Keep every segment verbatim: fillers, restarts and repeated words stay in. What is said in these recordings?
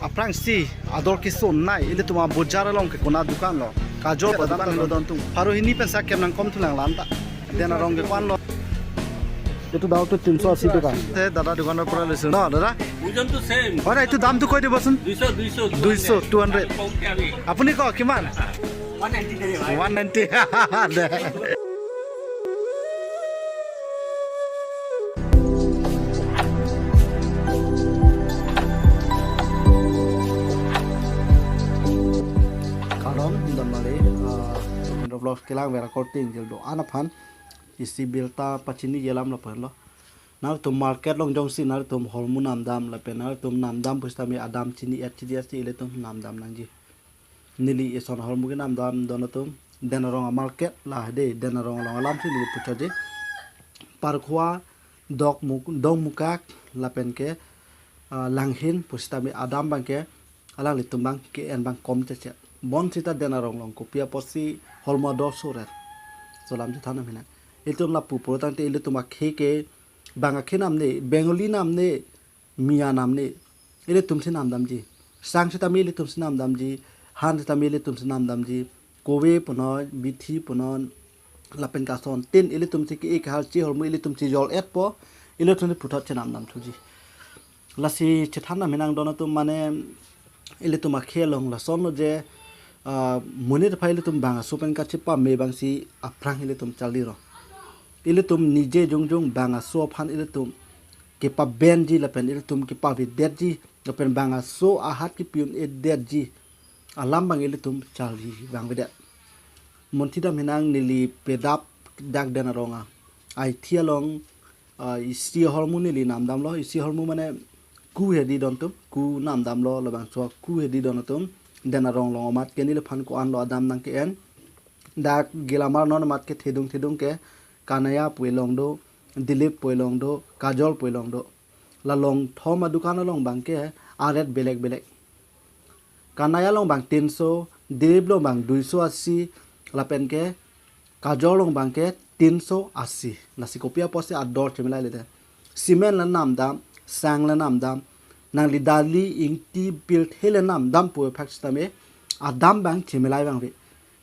Aphrangsi ador kesonnei, ilitum abojar along ke kona dukan lo. Kajol pu dukan lo don atum. Pharo hini pen sa kem nangkom thulang lanta. Den arong ke ko-an lo. এইটো দামটো তিনিশ আশী টকা। এ, দাদা দোকানৰ পৰা লৈছো ন, দাদা? ওজনটো ছেম। হয়, এইটো দামটো কৈ দিবচোন। দুইশ, দুইশ, দুইশ, টু হাণ্ড্ৰেড। কমকে আমি। আপুনি কওক কিমান? ওৱান নাইণ্টি দেই ভাই। One ninety. দে। Kardom, donmari, ah, Vlogs kelang vera korte ingjil do-an aphan isi birta pachini yelam lapen lo. Nangtum market along jongsi nangtum hormu namdam lapen nangtum namdam pusitame adam chini-et chini-et si ilitum namdam nangji. Neli ison hormu kenamdam don atum, Den Arong a-market la hede, Den Arong along alam si neli puchotji. Parkhua, Dok Muk-, Dongmukak lapen ke, ah, Langhin pusitame adam abang ke alanglitum abang ke-en abang kom chechek. Bonsita Den Arong along kopi apotsi hormu ador soret. Solam chethan nang hinang. Ilitum lapu puro tangte ilitum akhei ke bang akhei namne, Bengali namne, Miya namne, ilitum si namdamji. Sang sitame ilitum si namdamji, han sitame ilitum si namdamji. Kove punon, bithi punon, lapen kason tin ilitum si ke-e kehal si hormu ilitum si jol-etpo, ilitum si puthot si namdam thuji. Lasi chethan nang hinang don atum mane ilitum akhei along lason lo je, ah, monit aphai ilitum bang aso pen kachepame abang si aphrang ilitum charli ro. Ilitum nije jongjong bang aso aphan ilitum kepabenji lapen ilitum kepavedetji lapen bang aso ahat kepi-un-edetji alam abang ilitum charli abang vedet. Monthi dam hinang neli pedap dak Den Arong a-, athi along, ah, isi hormu neli namdamlo, isi hormu mane ku hedi don atum, ku namdamlo, labangso ku hedi don atum, Den Arong along amat ke neliphan ko-an lo adam nang ke-en. Dak Gilamar non amat ke thedung thedung ke Kanaya pu elong do, Dilip pu elong do, Kajol pu elong do. La long thom adukan along abang ke a-rate belek belek. Kanaya along abang tinso, Dilip along abang duiso asi, lapen ke Kajol along abang ke tinso asi. Lasi kopi apotsi ador chemelai ledet. Cement le namdam, sang le namdam, nangli dali, ingti, pirthe le namdam pu aphak sitame adam abang chemelai abang ve.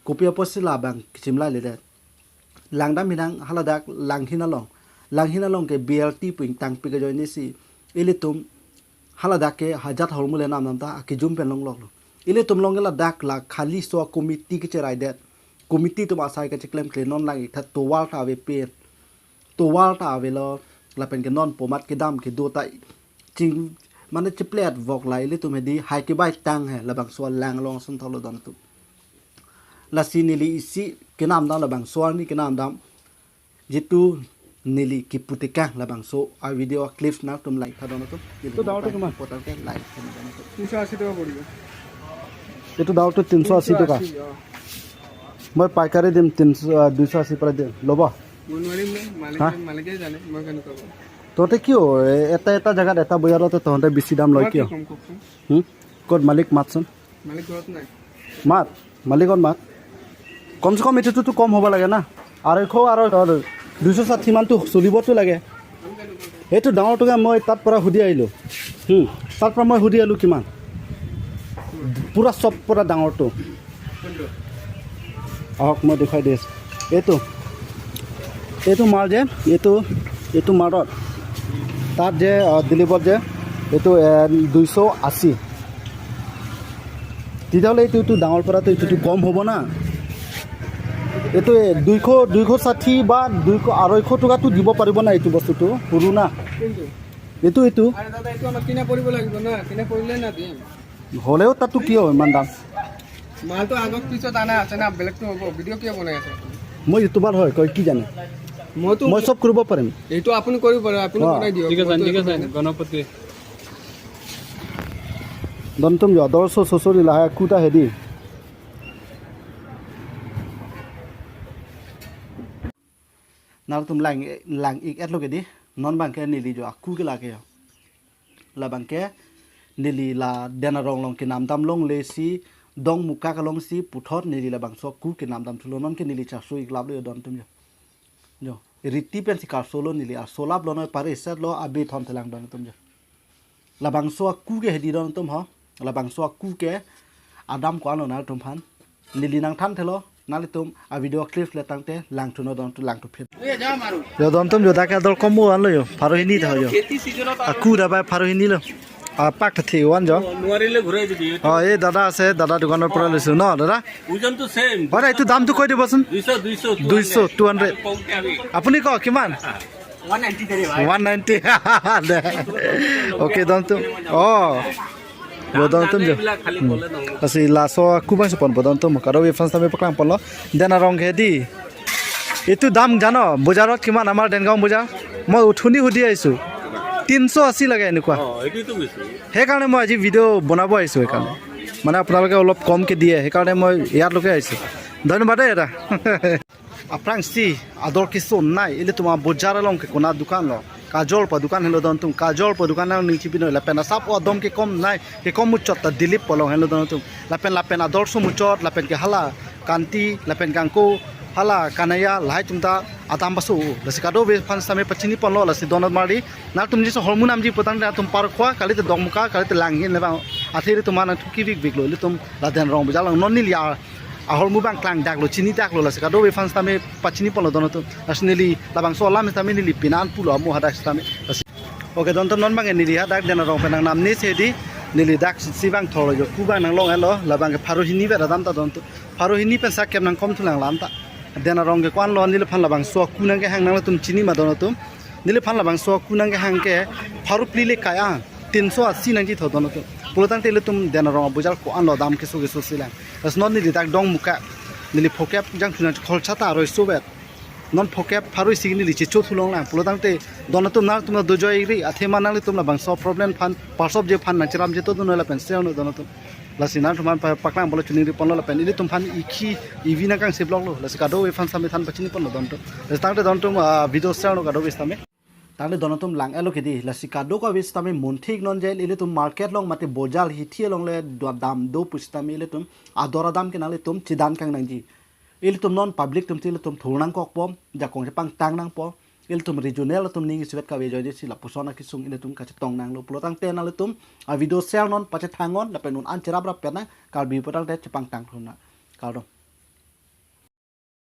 Kopi apotsi labang chemelai ledet. Langdam hinang haladak Langhin along. Langhin along ke B L T pu ingtangpi ajoine si ilitum haladak ke hajat hormu le namdam ta akejum pen longloklo. Ilitum along ke ladak la khali so committee kecheraidet. Committee atum asai kacheklemkle, non lang-ik tha, tovar ta ave pen. Tovar ta avelo, lapen ke non pomat kedam kedo ta ching, mane cheplet vok la ilitum hedi hai kebai tang he, labangso alang along ason thalo don atum. Lasi neli isi kenamdam labangso arni kenamdam. Jitu neli kiputekang labangso a-video clips nangtum like tha don atum. তো ডাঙৰটো কিমান? Important ke like tha don atum. তিনিশ আশী টকা পৰিব। এইটো ডাঙৰটো তিনিশ আশী টকা। তিনিশ আশী, অ। মই পাইকাৰী দিম তিনিশ, আহ, দুইশ আশী পৰা দিম। ল'ব? মই নোৱাৰিম ন, মালিকে, হা? মালিকে জানে, মই কেনেকুৱা কৰিম? তহঁতে কিয় এ-, এটা এটা জেগাত এটা বজাৰতে তহঁতে বেছি দাম লয় মই কি কিয়? কম কওকচোন? হুম? ক'ত মালিক মাতচোন? মালিক ঘৰত নাই। মাত, মালিকত মাত। কমচে কম এইটোতো কম হ'ব লাগে না। আঢ়ৈশ আৰু দুইশ ষাঠি মানতো চলিবতো লাগে। এইটো ডাঙৰটোকে মই তাৰ পৰা সুধি আহিলোঁ। হুম, তাৰ পৰা মই সুধি আহিলোঁ কিমান। পুৰা চব পৰা ডাঙৰটো। আহক, মই দেখুৱাই দি আছোঁ। এইটো, এইটো মাল যে, এইটো, এইটো মালত, তাত যে, আহ, দিলীপত যে, এইটো, এ, দুইশ আশী। তেতিয়াহ'লে এইটো, এইটো ডাঙৰ পৰাটো এইটোতো কম হ'ব না। এইটো, এ, দুইশ, দুইশ ষাঠি বা দুইশ, আঢ়ৈশ টকাটো দিব পাৰিব না এইটো বস্তুটো, সৰু না। কিন্তু এইটো, এইটো। আৰে দাদা, এইটো আমাক কিনা পৰিব লাগিব না, কিনা পৰিলে না দিম। হ'লেও তাততো কিয় ইমান দাম? মালটো আগত পিছত অনা আছে না, বেলেগটো হ'ব। ভিডিঅ' কিয় বনাই আছে আপুনি? মই ইউটিউবাৰ হয়, কয় কি জানে? মইতো মই চব কৰিব পাৰিম। এইটো আপুনি কৰিব পাৰে, আপুনি অ। বনাই দিয়ক। ঠিক আছে, মইতো ঠিক একো আছে, নাই। Ganapati. Don atum jo, ador so sosori lahai kuta hedi. Nangtum lang, lang-ik-etlo ke di, non abang ke neli jo aku ke lake jo. Labang ke neli la Den Arong along kenamdam longle si, Dongmukak along si puthot neli labangso aku kenamdam thulo, non ke neli charso-ik laplo jo don atum jo. Jo, riti pensi karso lo neli, arso laplo noi, pare set lo, abi thon thelang don atum jo. Labangso aku ke hedi don atum ho. Labangso aku ke adam ko-anlo nangtumphan. Neli nangthanthelo, nanglitum a video clip le tangte langthu non, dontum langthu phit. Yo dontum yo dak ke ador komo anlo yo, pharo hini tha yo. Aku dabai pharo hini lo. Apak thathi wan jo. Nuarile ghurai dibi. Oh, ei dada ase, dada dokanor pora loisu, no, dada? ওজন তো same. Ora, এইটো দামটো কৈ দিবচোন। দুইশ, দুইশ, দুইশ, two hundred. কমকে আমি। আপুনি কওক কিমান? ওৱান নাইণ্টি দে ভাই। One ninety. দে। Okay, dontum। অ। Yo dontum jo। এইবিলাক খালি ক'লে নহ'ব। Lasi laso aku bang sepon bo dontum. Kadokave aphan sitame paklang ponlo. Dena rong ke di. এইটো দাম জানো? বজাৰত কিমান? আমাৰ দেনগাঁও বজাৰ। মই উঠনি সুধি আহিছো। তিনিশ আশী লাগে এনেকুৱা। অ, এইটোতো বেছি। সেইকাৰণে মই আজি ভিডিঅ' বনাব আহিছো সেইকাৰণে। মানে আপোনালোকে অলপ কমকে দিয়ে, সেইকাৰণে মই ইয়ালৈকে আহিছো। ধন্যবাদ দেই দাদা। Aphrangsi ador kesonnei, ilitum abojar along ke kona dokan lo. Kajol pa dokan henlo dontum, kajol pa dokan nangning chibino lapen asap o adom kekomnei, kekom muchot ta Dilip Polong henlo dontum. Lapen lapen ador so muchot, lapen ke hala Kanti, lapen kangko, hala Kanaya, lahai atum ta adam paso. Lasi kadokave aphan sitame pachini ponlo, lasi donot marli. Nangtum jiso hormu namji putangte atum parkwa, kalite Dongmuka, kalite Langhin le bang. Athe ilitum mana thuki bik bik lo, ilitum laden rong bojar along non neli a ahormu bang klangdaklo, chinidaklo, lasi kadokave aphan sitame pachini ponlo dontum. Lasi neli labangso alam sitame neli pinan pulo amo hadak sitame. Lasi. Oke, dontum non bang neli hadak dena rong pen nangnamne si di, neli dak si bang thorlo yo, aku bang nanglong-etlo, labang ke pharo hini vet adam ta dontum. Pharo hini pen sakem nangkomthulang lam ta. Dena rong ke ko-anlo, neliphan labangso aku nangkehang, nangtum chini ma dontum. Neliphan labangso aku nangkehang ke pharo phli le kai-an, তিনিশ আশী nangji tho dontum. Pulotangte ilitum dena rong abojar ko-anlo dam keso keso si lang. Lasi non neli dak Dongmuka, neli phokep jangthu nang kholcha ta aroi so vet. Non phokep pharo isi neli checho thulong lang. Pulotangte dontum nangtum na dojoi ri, athema nanglitum labangso problem aphan, parsobje aphan nangcheram je to dunoi lapen share non dontum. Lasi nangtumphan pa-, paklang ponlo, choningri ponlo lapen ilitum aphan ikhi ivi nangkangse vlog lo. Lasi kadokave aphan sitame than pachini ponlo dontum. Lasi tangte dontum, ah, video share non kadokave sitame. Tangte dontum lang-etlo ke di, lasi kadokave sitame munthik non je ilitum market along mate bojar hithi along le do dam do pusitame ilitum ador adam ke nanglitum chidan kang nangji. Ilitum non public atum si ilitum thur nangkokpo, jakong chepangtang nangpo, ilitum regional atum ning isivet kave ajoine si lapuson akesung ilitum kachetong nanglo. Pulotangte nanglitum a video share non, pachethang non, lapen un-an cheraprap pen nang, Karbi putangte chepangtang thur nang. Kardom.